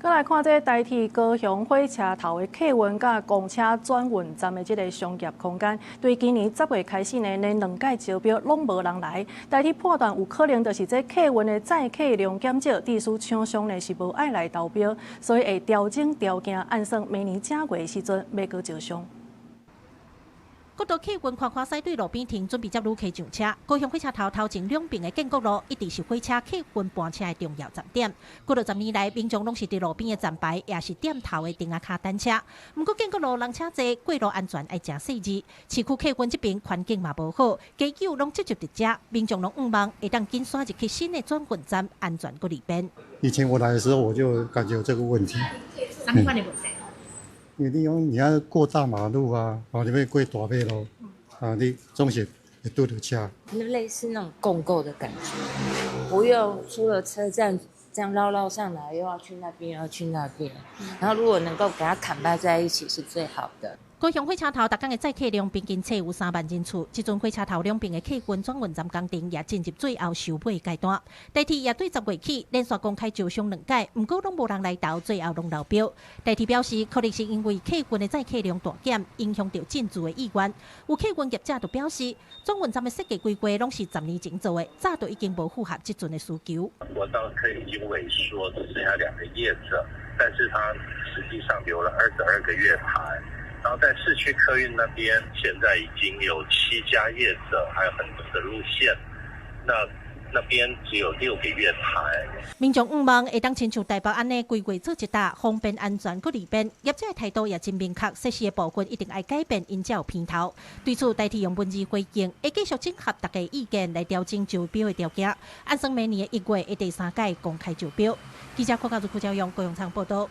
閣來看這个台鐵高雄火車頭的客運佮公車轉運站的這个商業空間，對今年10月開始呢，連兩屆招標攏無人來。台鐵判斷有可能就是這客運的載客量減少，致使廠商呢是無愛來投標，所以會調整條件，按算明年正月的時陣欲閣招商。國道客運寬寬駛對路邊停，準備接旅客上車。高雄火車頭頭前兩邊的建國路，一直是火車客運班車的重要站點。過落10年來，民眾攏是佇路邊的站牌，抑是店頭的亭仔跤等車。毋過建國路人車濟，過路安全愛誠細緻。市區客運這邊環境嘛無好，街久攏積集佇遮，民眾攏向望會當緊徙入去新的轉運站，安全閣利便。以前我來的時候，我就感覺有這個問題。啥物款的問題？因為你講你要過大馬路啊，哦，你欲過大馬路，啊，你總是會拄著車。那類似那種共構的感覺，不用出了車站這樣繞繞上來，又要去那邊，又要去那邊。然後如果能夠給它砍掰在一起，是最好的。高雄火車頭逐工的載客量平均測有3萬人次，這陣火車頭兩邊的客運轉運站工程也進入最後收尾階段。台鐵也對10月起連續公開招商兩屆，毋過攏無人來投，最後攏流標。台鐵表示，可能是因為客運的載客量大減，影響著進駐的意願。有客運業者就表示，轉運站的設計規劃攏是10年前做的，早就已經無符合這陣的需求。國道客已經萎縮，只剩下兩個業者，但是他實際上留了22個月台。然後在市區客運那邊，現在已經有七家業者，還有很多的路線。那那邊只有六個月台。民眾向望會當親像台北按呢規劃做一搭，方便安全閣利便。業者的態度也真明確，設施的部分一定愛改變，𪜶才有盼頭。對此，台鐵用文字回應，會繼續整合大家意見來調整招標的條件。按算明年的1月會第三屆公開招標。記者郭家如、郭昭勇高雄場報道。